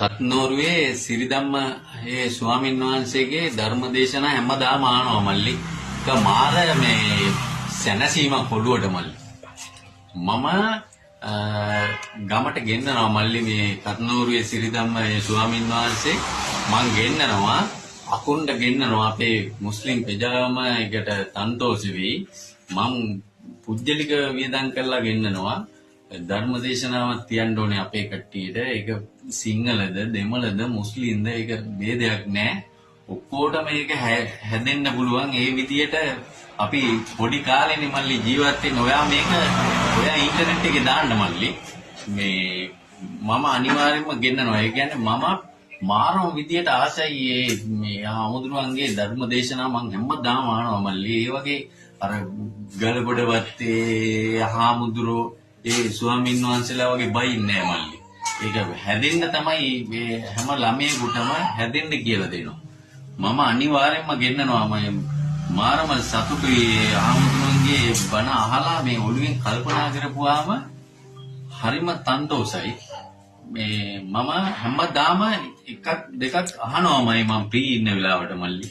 කත්නෝරුවේ සිරිධම්ම ඒ ස්වාමින් වහන්සේගේ ධර්ම දේශනා හැමදාම අහනවා මල්ලි. ඒක මාර මේ සැනසීමක් ඔළුවට මල්ලි. මම ගමට ගෙන්නනවා මල්ලි මේ කත්නෝරුවේ සිරිධම්ම ඒ ස්වාමින් වහන්සේ මං ගෙන්නනවා, අකුණ්ඩ ගෙන්නනවා. අපේ මුස්ලිම් ප්‍රජාවම ඒකට සන්තෝෂ වෙයි. මං පුජ්‍යලික වියදම් කරලා ගෙන්නනවා. ධර්ම දේශනාවක් තියන්න ඕනේ අපේ කට්ටියට. ඒක සිංහලද දෙමළද මුස්ලිම්ද ඒක භේදයක් නෑ. ඔක්කොටම ඒක හැදෙන්න පුළුවන්. ඒ විදියට අපි පොඩි කාලේනේ මල්ලි ජීවත් වෙන්නේ. ඔයා මේක ඔයා ඉන්ටර්නෙට් එකේ දාන්න මල්ලි. මේ මම අනිවාර්යයෙන්ම ගෙන්නනවා. ඒ කියන්නේ මම මාරම විදියට ආසයි ඒ මේ හාමුදුරුවන්ගේ ධර්ම දේශනා මං හැමදාම අහනවා මල්ලි. ඒ වගේ අර ගලගොඩ වත්තේ හාමුදුරුවෝ ඒ ස්වාමීන් වහන්සේලා වගේ බයින්නේ නෑ මල්ලි. ඒක හැදෙන්න තමයි මේ හැම ළමයෙකුටම හැදෙන්න කියලා දෙනවා. මම අනිවාර්යයෙන්ම ගෙන්නනවා. මම මාරම සතුටුයි හාමුදුරුවන්ගේ බණ අහලා මේ ඔළුවෙන් කල්පනා කරපුවාම හරිම සන්තෝසයි. මේ මම හැමදාම එකක් දෙකක් අහනවාමයි මම ෆ්‍රී ඉන්න වෙලාවට මල්ලි.